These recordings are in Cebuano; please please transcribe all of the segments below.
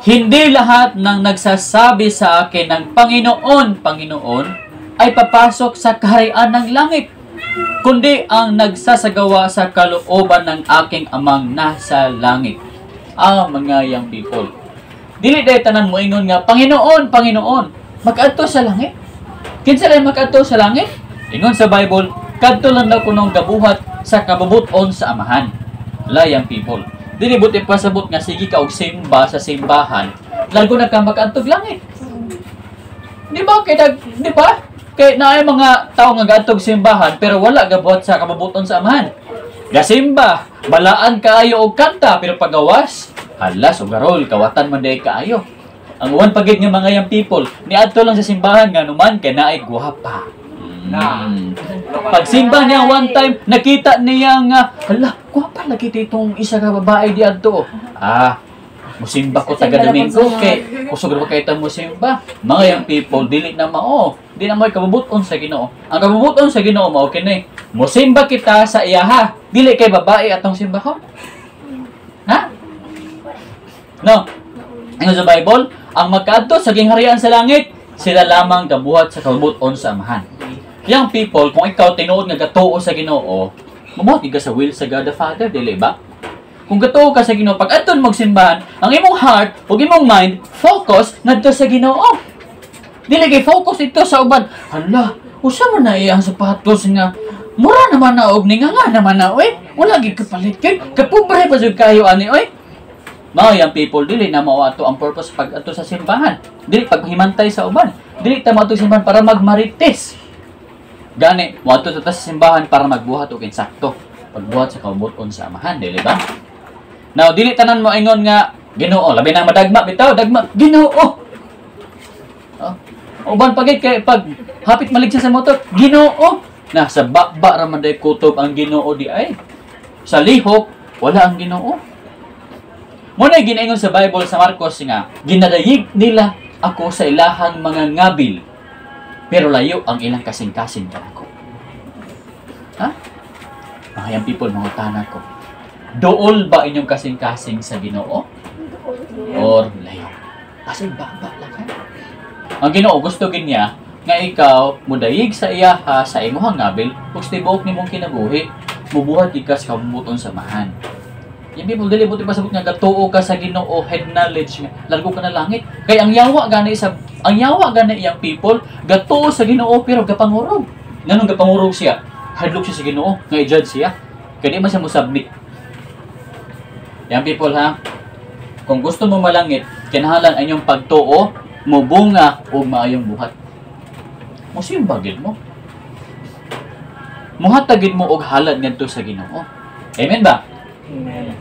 "Hindi lahat ng nagsasabi sa akin ng 'Panginoon, Panginoon' ay papasok sa kaharian ng langit, kundi ang nagsasagawa sa kalooban ng aking Amang nasa langit." Ah, mga young people. Dili day tanan mo ingon nga, "Panginoon, Panginoon," makaadto sa langit. Kinsa lay makaadto sa langit? Ingon sa Bible, kadto lang daw kunong gabuhat sa kabubuton sa Amahan. La, young people. Dili buot ipasabot nga sige ka og simba sa simbahan, largo na ka makaadtog langit. Di ba kay di ba? Kay naay mga tao nga gaadtog simbahan pero wala gabuhat sa kabubuton sa Amahan. Gasimba, balaan kaayo og kanta, pero pagawas, halas ugarol, kawatan man day kaayo. Ang uban pa gid nga mga young people, niadto lang sa simbahan nga numan kay naay gwapa. Pagsimba niya one time, nakita niya nga, "Hala, gwapa lagi itong isa ka babae di adto. Ah, musimba ko taga Domingo kay kusog ra ba kay ta musimba." Mga young people, dili na mao. Di na mo kabubuton sa Ginoo. Ang kabubuton sa Ginoo mao kini. Musimba kita sa iyaha. Dili kay babae atong simbahon. Ha? No. Ingon sa Bible, ang magkaadto sa gingharian sa langit, sila lamang gabuhat sa kabubuton sa Amahan. Young people, kung ikaw tinuod nga gatuo sa Ginoo, mabuhat ka sa will sa God the Father, dili ba? Kung gatuo ka sa Ginoo, pag adton magsimbahan, ang imong heart ug imong mind focus ngadto sa Ginoo. Dili kay focus ito sa uban. "Hala, usa man na iyang sapatos nga mura naman na og ninga nga naman na oy. Wala gid kapalit kay kapobre pa jud kayo ani oy." Mga young people, dili na mao ato ang purpose pag adto sa simbahan. Dili paghimantay sa uban. Dili ta moadto sa simbahan para magmarites. Gani, moadto ta sa simbahan para magbuhat og insakto. Pagbuhat sa kabubuton sa Amahan, dili ba? Now, dili tanan mo ingon nga Ginoo, labi na madagma bitaw, dagma, Ginoo. Oh. Uban pa gid kay pag hapit maligsa sa motor, Ginoo. Na sa baba ra man day kutob ang Ginoo di ay. Sa lihok wala ang Ginoo. Mo na ginaingon sa Bible sa Marcos nga ginadayig nila ako sa ilahang mga ngabil, pero layo ang ilang kasing-kasing kanako. Ha? Mga young people, mangutana ko. Duol ba inyong kasing-kasing sa Ginoo? Or layo? Kasi baba lang ha? Ang Ginoo gusto gid niya nga ikaw mudayig sa iyaha sa imong ngabil ug sa tibuok nimong kinabuhi mubuhat gid ka sa kabubuton sa Amahan. Young people, dili buot pasabot nga gatuo ka sa Ginoo, head knowledge nga largo ka na langit. Kay ang yawa gani, young people, gatuo sa Ginoo pero gapangurog. Nganong gapangurog siya? Hadlok siya sa Ginoo nga i-judge siya. Kay di man siya mo submit. Young people ha, kung gusto mo malangit, kinahanglan ang inyong pagtuo mobunga og maayong buhat. Musimba gid mo. Muhatag gid mo og halad ngadto sa Ginoo. Amen ba? Amen.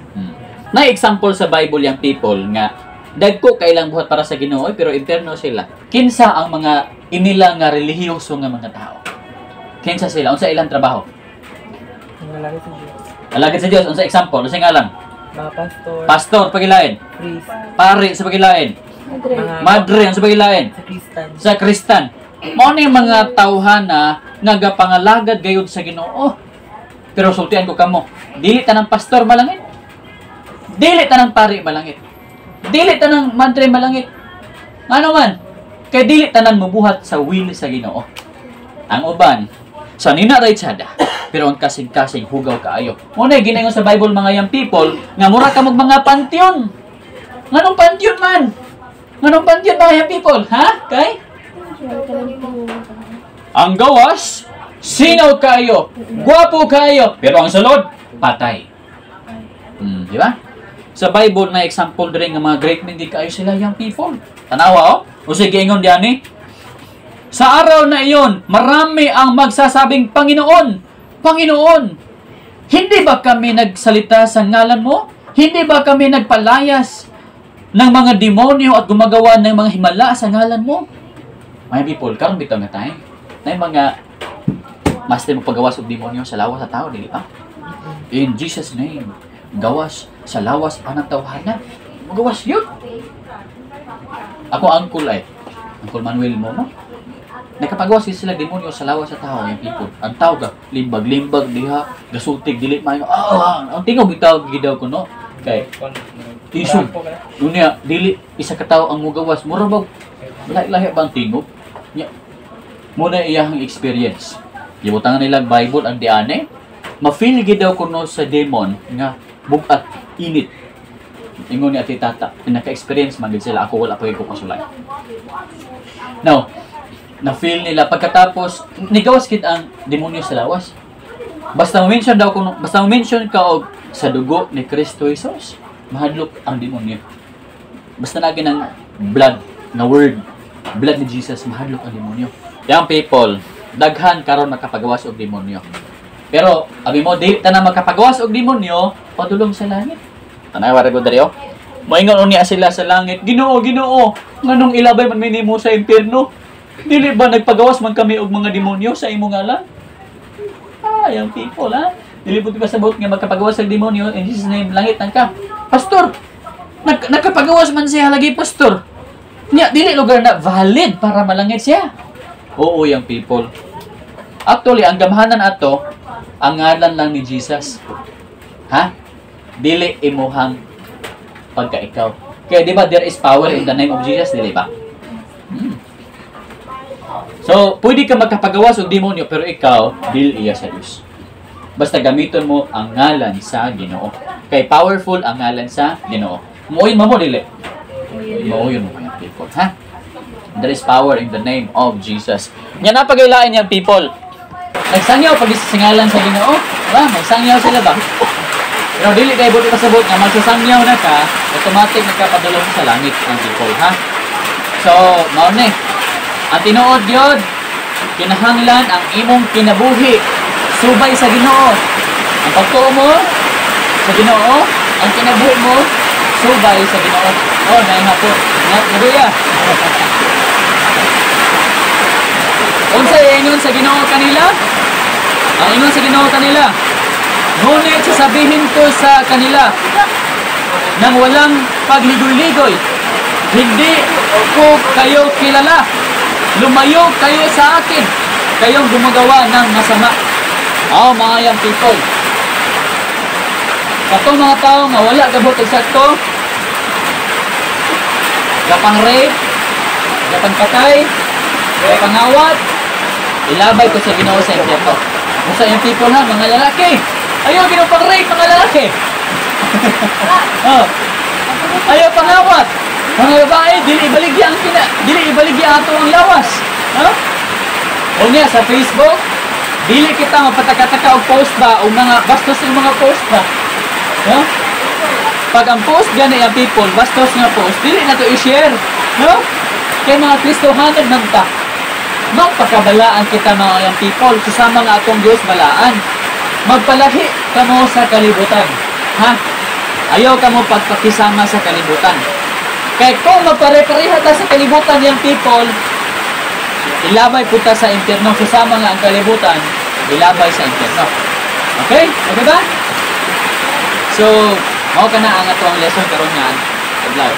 Na example sa Bible, young people, nga dagko kailang buhat para sa Ginoo pero interno sila. Kinsa ang mga inila nga relihiyoso nga mga tao? Kinsa sila? Unsa ilang trabaho? Nalagay sa Diyos. Alagad sa Dios. Unsa example? Unsa ngalan? Mga pastor, Pastor pagilain, priest, pari sa pagilain, Madre. mga madre ang sa pagilain, sa Kristan. Sa Kristan. Mao ni mga tawhana nga gapangalagad gayud sa Ginoo. Pero sultian ko kamo, dili tanang pastor malangit. Dili tanang pari malangit. Dili tanang madre malangit. Ngano man? Kay dili tanan mobuhat sa will sa Ginoo. Ang uban sa nina ra tsada, pero ang kasing-kasing hugaw kaayo. Mo na ginaingon sa Bible, mga young people, nga mura ka mog mga pantheon. Nganong pantheon man? Nganong pantheon, mga young people? Ha? Kay? Ang gawas, sinaw kayo, gwapo kayo, pero ang sulod, patay. Di ba? Sa Bible na example diri nga mga great men di kayo sila, young people. Tanawa oh. O sige, ingon diani. "Sa araw na iyon, marami ang magsasabing, 'Panginoon, Panginoon, hindi ba kami nagsalita sa ngalan mo? Hindi ba kami nagpalayas ng mga demonyo at gumagawa ng mga himala sa ngalan mo?'" My people, karon bitaw nga time, na yung mga master mo pagawas og demonyo sa lawas sa tao, dili ba? "In Jesus' name, gawas sa lawas anang tawhana." Magawas yun. Ako uncle ay, Uncle Manuel mo, no? Nakapagawas sila demonyo sa lawas sa tao, young people. Ang tao ga, limbag-limbag diha, gasultig, dili maayo. Ah, ang tingog bitaw gidaw ko, no? Kay, Isog. Unya, dili isa ka tawo ang mugawas. Mura bag lahi-lahi ba ang tingog? Nya, muna iyahang experience. Gibutangan nila ang Bible ang diane. Ma-feel gid daw kuno sa demon nga bugat, init. Ingon ni Ate Tata, naka-experience man gid sila. Ako wala pa ko kasulay. Now, na-feel nila pagkatapos nigawas gid ang demonyo sa lawas. Basta mo-mention daw kuno, basta mo-mention ka og sa dugo ni Kristo Jesus, mahadlok ang demonyo. Basta lagi ng blood na word, blood ni Jesus, mahadlok ang demonyo. Young people, daghan karon makapagawas og demonyo. Pero abi mo di tanan makapagawas og demonyo, padulong sa langit. Tanawa ra gud diri oh. Moingon unya sila sa langit, Ginoo, Ginoo, nganong ilabay man mi nimo sa impierno? Dili ba nagpagawas man kami og mga demonyo sa imong ngalan? Ah, young people, ha? Dili po pasabot nga magkapagawas og demonyo in Jesus name, langit nang ka. Pastor, nagkapagawas man siya lagi, pastor. Nya, dili lugar na valid para malangit siya. Oo, young people. Actually, ang gamhanan ato, ang ngalan lang ni Jesus. Ha? Dili imuhang pagka-ikaw. Kaya di ba there is power in the name of Jesus, dili ba? So, pwede ka magkapagawas og demonyo, pero ikaw, dili iya sa Diyos. Basta gamiton mo ang ngalan sa Ginoo. Kay powerful ang ngalan sa Ginoo. Muoyon mo mo, dili? Muoyon mo mga people, ha? There is power in the name of Jesus. Nya napagailain yung people. Nagsangyaw pag sa ngalan sa Ginoo. Ba, nagsangyaw sila ba? Pero dili kay buti pasabot nga magsasangyaw na ka, automatic nagkapadulong sa langit ang people, ha? So, mao ni. Ang tinuod gyud, kinahanglan ang imong kinabuhi subay sa Ginoo. Ang pagtuo mo sa Ginoo, ang kinabuhi mo subay sa Ginoo. Oh, naay hapon. Nabuya. Unsa ingon sa Ginoo kanila? Ang ingon sa Ginoo kanila, ngunit sasabihin ko sa kanila nang walang pagligoy-ligoy, hindi ko kayo kilala. Lumayo kayo sa akin, kayong gumagawa ng masama. Oh, mga young people. Katong mga tao nga wala gabot eksakto, gapang rape, gapang patay, gapang awat, ilabay ko sa Ginoo sa impyerno. Kung sa young people ha, mga lalaki, ayaw ginoo pang rape, mga lalaki. Oh. Ayaw pangawat. Mga babae, dili ibaligya ang dili ibaligya ato ang lawas. Ha? O niya sa Facebook, dili kita mapataka-taka og post ba o mga bastos ang mga post ba. No? Pag ang post gani ang people, bastos nga post, dili na to i-share, no? Kay mga Kristohanon man ta. Magpakabalaan kita mga young people, kasama nga atong Dios balaan. Magpalahi kamo sa kalibutan. Ha? Ayaw kamo pagpakisama sa kalibutan. Kaya kung magpare-pareha ta sa kalibutan yung people, ilabay po ta sa impyerno. Kasama nga ang kalibutan, ilabay sa impyerno. Okay? Okay ba? So, mao ka na ang atong lesson karon nga adlaw.